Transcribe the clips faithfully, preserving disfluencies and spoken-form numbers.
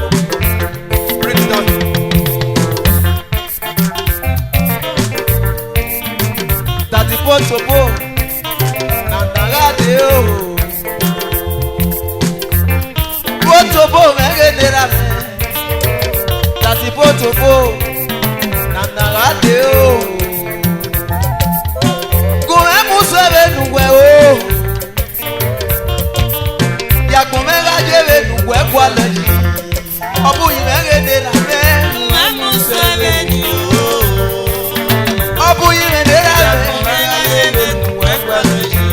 Bring it down. Tati potopo, na na gha de o. Potopo mwẹ ghe ne erha mwẹ. Tati potopo, na na gha de o. Gu mwẹ mu sẹ vbene uwẹ o. Ya agbọn mwẹ gha ye vbene uwẹ gualọ yi. Ọ bu yi mwẹ ghe ne erha mwẹ. Gu mwẹ mu sẹ vbene uwẹ o. Ọ bu yi mwẹ ne erha mwẹ. Ya agbọn mwẹ gha ye vbene uwẹ gualọ yi.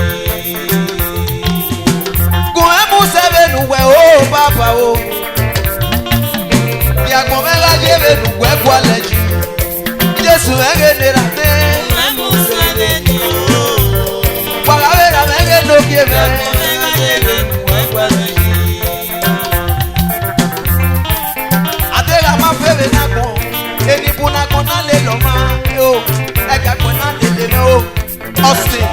Gu mwẹ mu sẹ vbene uwẹ o, Baba o. Ya agbọn mwẹ gha ye vbene uwẹ gualọ yi. Jesu mwẹ ghe ne erha mwẹ. Gu mwẹ mu sẹ vbene uwẹ o. Wa gha vbe erha mwẹ ghe ne ogie mwẹ. Ya agbọn mwẹ gha ye vbene uwẹ gualọ yi. Adegha ma fe vbe ne agbọn, eni bun ne agbọn na lele ọmwa, o, ẹgiagbọn na lele mwẹ o, Austin.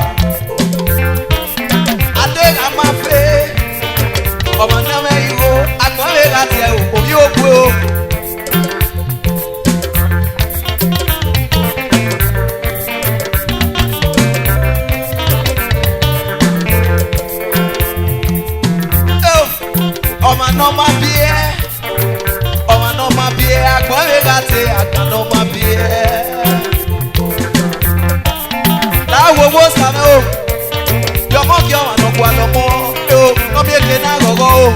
Adegha ma fe, ọmwa ne mwẹ igho, agbọn vbe gha tie o, ovbi okue o. Eo, ọmwa ne ọ ma biẹ, ọmwa ne ọ ma biẹ, agbọn vbe gha te, agbọn ne ọ ma biẹ. La wo wo sa mwẹ o, yọ ọmọ gie ọmwa ne ọ gualọ ọmọ, eo, ne ọ miẹn eke na ghọghọ o.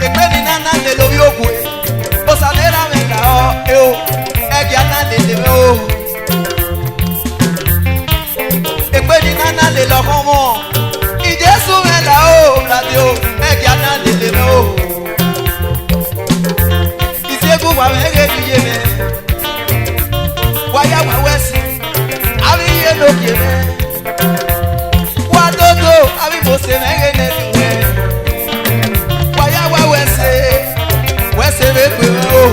Egbe ni na na lele ovbi okue, Osa ne erha mwẹ lahọ, eo, ẹgia na lele mwẹ o. Egbe ni na na lele ọkhọnmwọ, Jesu mwẹ lahọ, obradiẹ o, ẹgia na lele mwẹ o. Iziegbe uwa mwẹ ghe ne iye mwẹ. Wa ya wa wẹ ẹse, avbe iye ne ogie mwẹ. Wa dodo, avbe Mose mwẹ ghe ne ẹdin mwẹ. Wa ya wa wẹ ẹse, wẹ ẹse vbe egbe mwẹ o.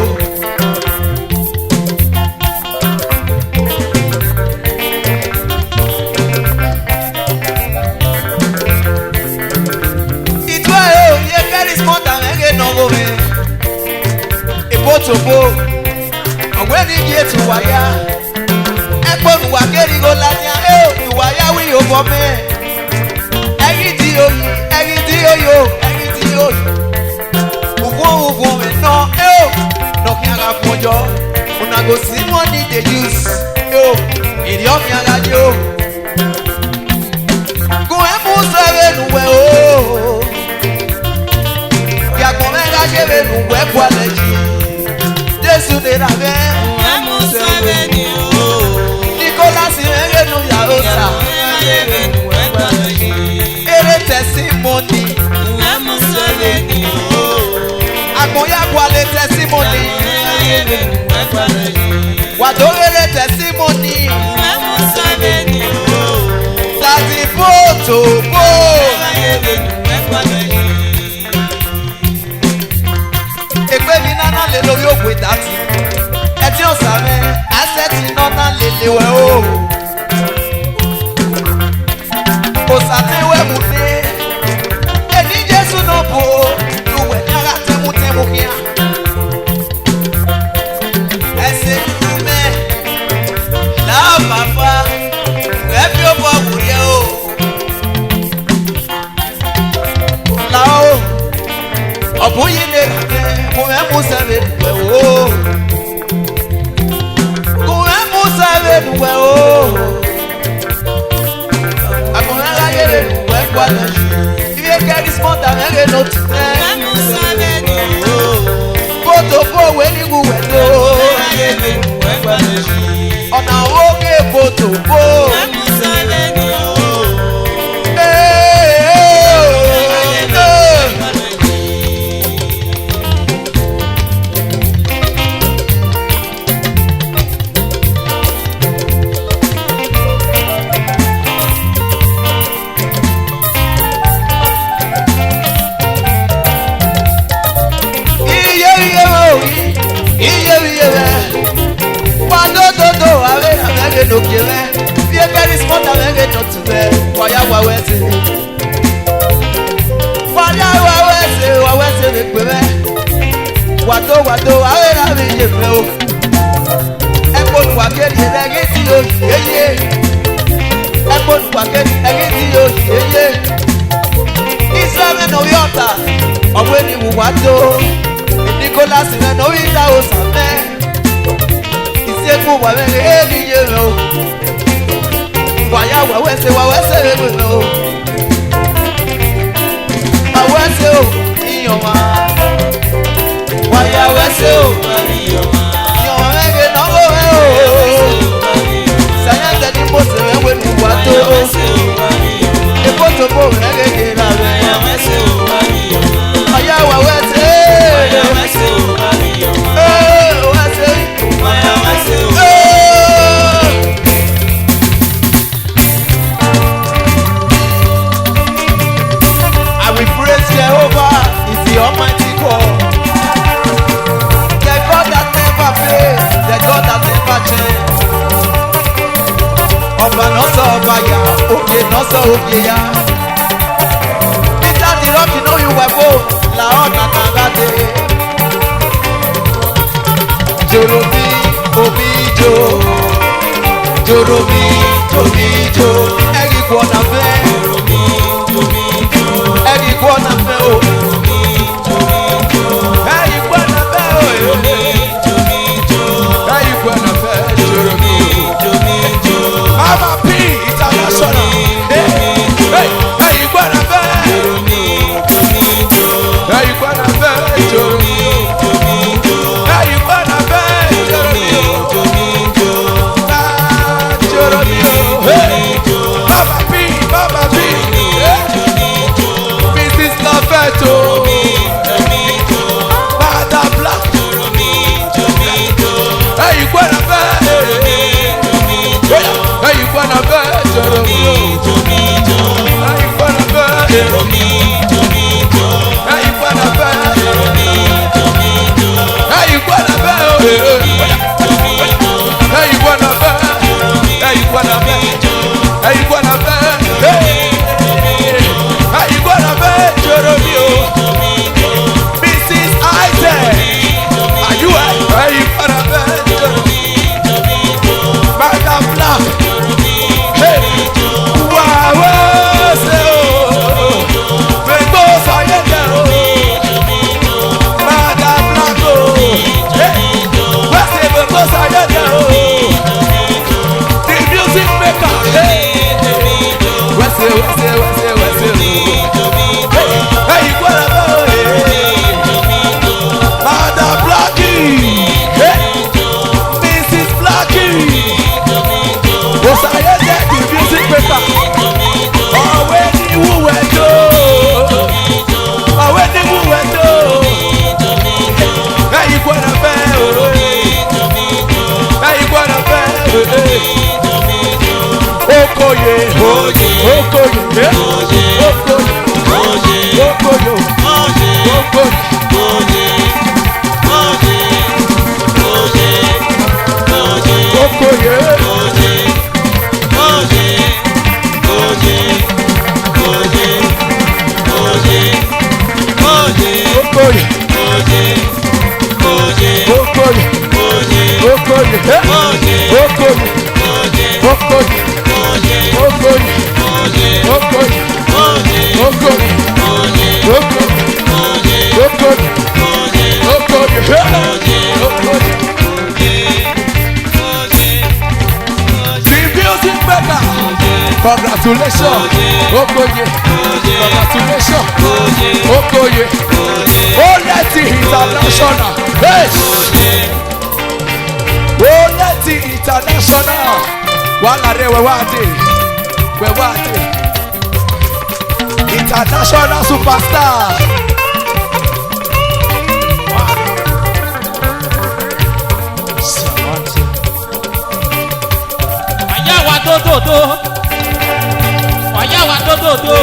Ituẹ o, ye Christmas da mwẹ ghe ne ọ gho mwẹ. Ebo to obo, ọ wẹ ne I gie te uwa ya. Ẹkpo ne uwa kere igho ladian, eo, ne uwa ya wẹ iyobọ mẹ. Ẹghi di oyi, ẹghi di oyi o, ẹghi di oyi. Uvun uvun mwẹ nọ, eo, ne ọ khian gha vuọn yọ. Una go see money dey use, eo, erriọ ọ khian gha ye o. Gu mwẹ mu sẹ vbene uwẹ o. Ya agbọn mwẹ gha ye vbene uwẹ gualọ yi. Jesu ne erha mwẹ. Gu mwẹ mu sẹ vbene uwẹ o. Nicholas mwẹ ghe ne u ya ro sa. Ya agbọn mwẹ gha ye vbene uwẹ gualọ yi. Erha testimony. Gu mwẹ mu sẹ vbene uwẹ o. Agbọn ya gualọ testimony. Ya agbọn mwẹ gha ye vbene uwẹ gualọ yi. Wa do ghe erha testimony. Tati poto po. Egbe ni na na lele ovbi okue tati. Ẹtin Osa mwẹ, asẹtin nọ na lele wẹ o. Osa ne wẹ mu ne, eni Jesu nọ bu, ne uwẹ khian gha tẹmu tẹmu khian. Ẹse ne u mẹ, la fafa, ẹ fi obọ werriẹ o. La o, ọ bu yi ne erha mwẹ, mu mwẹ mu sẹ vbene uwẹ o. Gu mwẹ mu sẹ vbene uwẹ o. Agbọn mwẹ gha ye vbene uwẹ gualọ yi. Ivbi Christmas da mwẹ ghe ne otu mwẹ. Poto po wẹ ni gu wẹ do. Ọna wo ghe poto po. Ee, ee, ee. do wa do, a ghe ra vbe ye mwẹ o. Ẹkpo ne uwa ke rhie ẹghẹ ti yo yeye. Ẹkpo ne uwa ke rhie ẹghẹ ti yo yeye. Israel mwẹ ne ovbi ọta, ọ wẹ ne uwa do. Nicholas mwẹ ne ovbi Idahosa mwẹ. Isiẹkpu uwa mwẹ ghe ghi ye mwẹ o. Wa ya wa wẹ ẹse, wa wẹ ẹse vbe mwẹ o. Wa wẹ ẹse o, iran ọmwa. Wa ya wẹ ẹse o. Iran ọmwa mwẹ ghe ne ọ ghe mwẹ o. Sẹ a ya zẹ ne Mosis mwẹ wẹ ne uwa do. Ebotobo mwẹ ghe ghe ra mwẹ. Wa ya wa wẹ ẹse. Ee, wẹ ẹse. Ee. I will praise Jehovah, he's the Almighty God. The God that never fails, the God that never change. Ọba ne ọ sẹ ọba ya, ovie ne ọ sẹ ovie ya. Peter the Rock ne uhi uwa ẹvbo, la ọ na na gha dee. Joromi, omi jo. Joromi, omi jo. Ẹ ghi guọna mwẹ. Ẹ ghi guọna mwẹ o. Ẹ ghi guọna mwẹ o. Ẹ ghi guọna mwẹ, Joromi. Mama P International. Hey, hey, ẹ ghi guọna mwẹ. Ẹ ghi guọna mwẹ, Joromi. Ẹ ghi guọna mwẹ, Joromi. Ah, Joromi o. Hey, Mama P, Mama P. Hey, Missus Lovett o. Mother Black. Ẹ ghi guọna mwẹ. Oya, ẹ ghi guọna mwẹ, Joromi o. Ẹ ghi guọna mwẹ. Ẹ ghi guọna mwẹ. Ẹ ghi guọna mwẹ o. Ẹ ghi guọna mwẹ. Ẹ ghi guọna mwẹ. Ẹ ghi guọna mwẹ. Hey. Ẹ ghi guọna mwẹ, Joromi o. Missus Isaac, are you a, are you gonna be Madam Black? Hey, wa wẹ ẹse o. Vbe egbe Osa ye dẹ o. Madam Black o. Hey, wẹ ẹse vbe egbe Osa ye dẹ o. The music maker. Hey. Wẹ ẹse, wẹ ẹse, wẹ ẹse, wẹ ẹse o. Hey, hey, igualaba o, hey. Madam Blackie, hey. Missus Blackie. Osa ye dẹ the music maker. Ọ wẹ ne I wu wẹ do. Ọ wẹ ne I wu wẹ do. Hey, igualaba o, hey. Hey, igualaba o, hey. Okoye, Okoye, eh? Okoye, Okoye, Okoye, Okoye. Okoye. Okoye. Okoye. Okoye. Eh? Okoye. Okoye. Okoye. Okoye. Okoye. Okoye. Okoye. Okoye. Eh? Okoye. The music maker. Congratulations. Okoye. Congratulations. Okoye. Oleti International. Hey. Oleti International. Wala re wẹ wa dee. Wẹ wa dee. International superstar. Wa ya wa dododo. Wa ya wa dododo.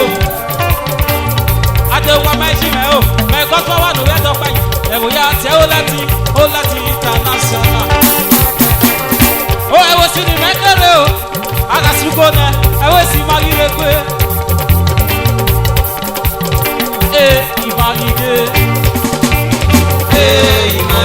Ade wa ma ezi mẹ o. Mẹ gọtọ wa no ya dọ pa. Ẹ wo ya tẹ Oleti, Oleti International. O, ẹ wo si ni mẹ kere o. A gha si uko nẹ, ẹ wo si ma ghi rre egbe. Ee, I ma ghi ghe. Ee, I ma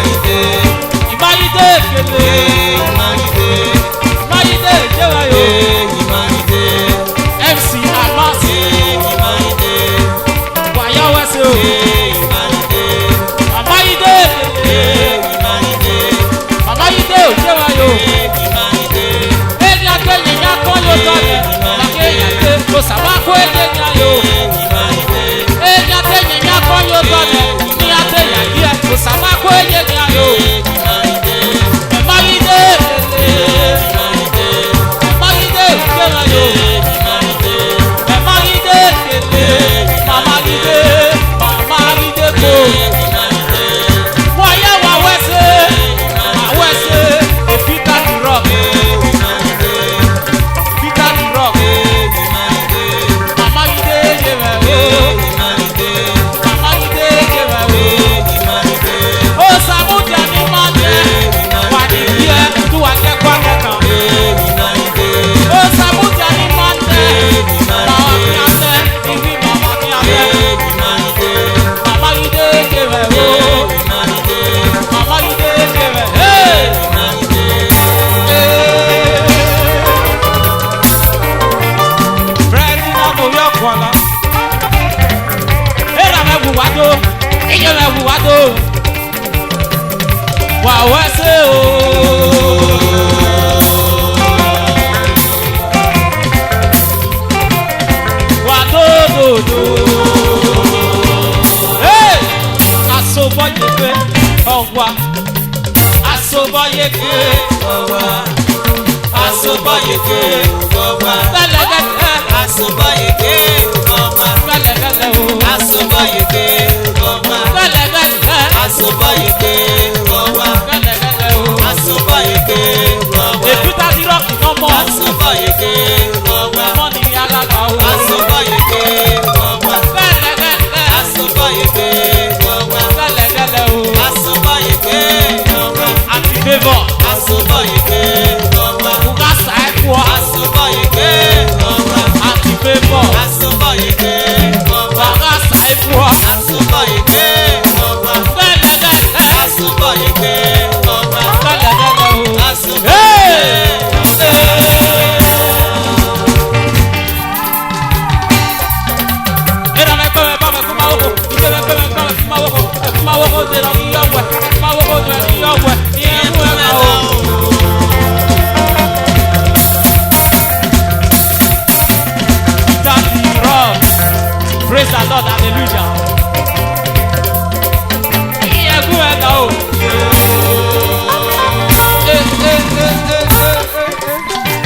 Wa wẹ ẹse o. Wa dododo. Hey! Asobọyeke ọwa. Asobọyeke ọwa. Asobọyeke ọwa. Gẹlẹgẹlẹ. Asobọyeke ọwa. Gẹlẹgẹlẹ o. Asobọyeke ọwa. Gẹlẹgẹlẹ. Asobọyeke ọwa. Gẹlẹgẹlẹ o. Asobọyeke ọwa. Èkúta ti rọ̀kì nọmọ. Asobọyeke ọwa. Ọmọ ni mi aghagha o. Asobọyeke ọwa. Gẹlẹgẹlẹ. Asobọyeke ọwa. Gẹlẹgẹlẹ o. Asobọyeke ọwa. Aunty Favour. Asobọyeke ọwa. Uga sa ẹkua. Asobọyeke ọwa. Aunty Favour. Asobọyeke ọwa. Uga sa ẹkua. Asobọyeke ọwa. Gẹlẹgẹlẹ. Asobọyeke ọwa. Gẹlẹgẹlẹ o. Asobọyeke ọwa. Hey! Daddy Rob. Praise the Lord, hallelujah. Iye gu ẹga o. Eh, eh, eh, eh, eh, eh, eh.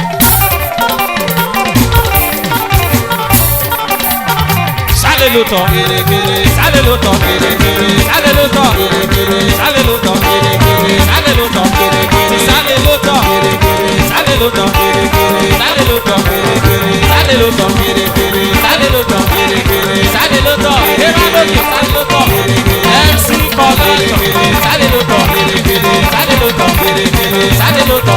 Sale lotọ. Sale lotọ. Sale lotọ. Sale lotọ. Sale lotọ. Sale lotọ. Sale lotọ. Sale lotọ. Sale lotọ. Sale lotọ. Sale lotọ. Sale lotọ. Sale lotọ. MC Collector. Sale lotọ. Sale lotọ. Sale lotọ.